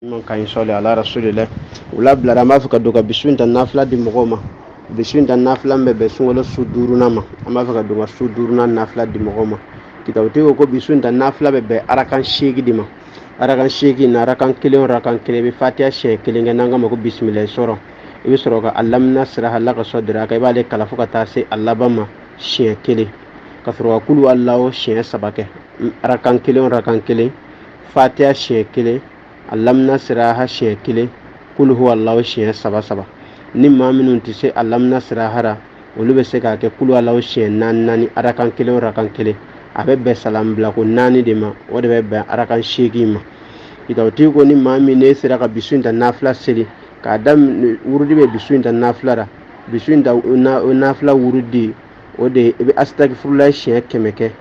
Man ka ɲi sɔli ala rasulillah wula bilara, an b'a fɛ ka don ka bi su in ta nafila di mɔgɔw ma. Bi su in ta nafila bɛ bɛn sunkalo su duurunan ma. An b'a fɛ ka don ka su duurunan nafila di mɔgɔw ma. Kitabutigi ko ko bi su in ta nafila bɛ bɛn arakan 8 de ma. Arakan 8 na, arakan kelen o arakan kelen, i bɛ fatiya siɲɛ kelen kɛ, n'an k'a ma ko bisimilayi sɔrɔ. I bɛ sɔrɔ ka alam nasiraha laka sadraka, i b'ale kalan fo ka taa se a laban ma siɲɛ kelen, ka sɔrɔ ka kulu alahu siɲɛ saba kɛ. Arakan kelen o arakan kelen, fatiya siɲɛ kelen, alam nasiraha siɲɛ kelen, kulu huwa alahu siɲɛ saba saba. Ni maa minnu tɛ se alam nasiraha ra, olu bɛ se k'a kɛ kulu alahu siɲɛ naani naani, arakan kelen o arakan kelen. A bɛ bɛn salam bilako naani de ma, o de bɛ bɛn arakan 8 ma. Kitabutigi ko ni maa min ne sera ka bi su in ta nafila seli k'a daminɛ, wurudi bɛ bi su in ta nafila ra. Bi su in ta nafila wurudi, o de i bɛ asitagifurulayi siɲɛ 100 kɛ,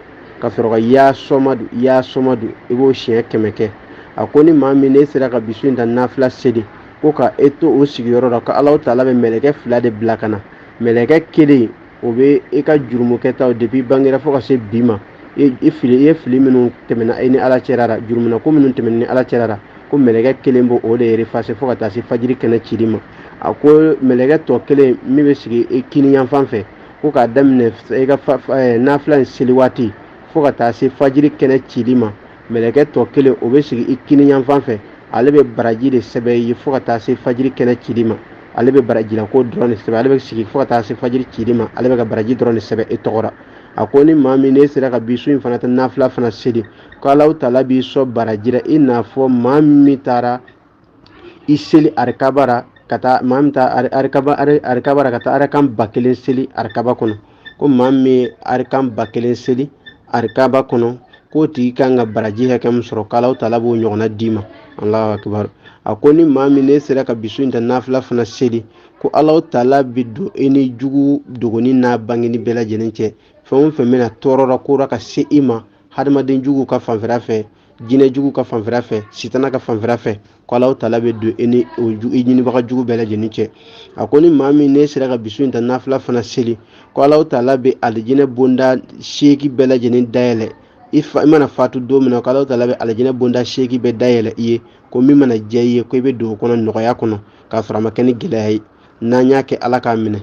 ka sɔrɔ ka ya sɔmadu, ya sɔmadu, i b'o siɲɛ 100 kɛ. A ko ni maa min ne sera ka bi su in ta nafila seli, ko ka e to o sigiyɔrɔ la, ko Alahu taala bɛ mɛlɛkɛ fila de bila ka na. Mɛlɛkɛ kelen, o bɛ i ka jurumu kɛtaw depuis i bangera fo ka se bi ma, i fili, i ye fili minnu tɛmɛna i ni Ala cɛla la, jurumuna ko minnu tɛmɛna ni Ala cɛla la, ko mɛlɛkɛ kelen b'o o de effacer fo ka taa se fajiri kɛnɛ cili ma. A ko mɛlɛkɛ tɔ kelen min bɛ sigi i kini yanfan fɛ, ko k'a daminɛ i ka nafila in seli waati fo ka taa se fajiri kɛnɛ cili ma, mɛlɛkɛ tɔ kelen, o bɛ sigi i kini yanfan fɛ, ale bɛ baraji de sɛbɛn i ye fo ka taa se fajiri kɛnɛ cili ma. Ale bɛ barajila ko dɔrɔn de sɛbɛn. Ale bɛ sigi fo ka taa se fajiri cili ma, ale bɛ ka baraji dɔrɔn de sɛbɛn e tɔgɔ la. A ko ni maa min ne sera ka bi su in fana ta nafila fana seli, ko Alahu taala b'i sɔn baraji la i n'a fɔ maa min taara i seli arikaba ra, ka taa maa min taa arikaba, arikaba ra, ka taa arakan 1000 seli arikaba kɔnɔ. Ko maa min ye arakan 1000 seli arikaba kɔnɔ, k'o tigi kan ka baraji hakɛ min sɔrɔ, k'Alahu taala b'o ɲɔgɔnna d'i ma. Alahu akibaru. A ko ni maa min ne sera ka bi su in ta nafila fana seli, ko Alahu taala bɛ don i ni jugu dogoni n'a bangeni bɛɛ lajɛlen cɛ. Fɛn o fɛn bɛna tɔɔrɔ ko ra ka se i ma, hadamaden jugu ka fanfɛla fɛ, jinɛ jugu ka fanfɛla fɛ, sitana ka fanfɛla fɛ, ko Alahu taala bɛ don i ni o i ɲinibaga jugu bɛɛ lajɛlen cɛ. A ko ni maa min ne sera ka bi su in ta nafila fana seli, ko Alahu taala bɛ alijinɛ bonda 8 bɛɛ lajɛlen dayɛlɛ i fa i mana fatu don min na. Ko Alahu taala bɛ alijinɛ bonda 8 bɛɛ dayɛlɛ i ye, ko min mana diya i ye, ko i bɛ don o kɔnɔ nɔgɔya kɔnɔ, k'a sɔrɔ a ma kɛ ni gɛlɛya ye. N'an y'a kɛ, Ala k'a minɛ.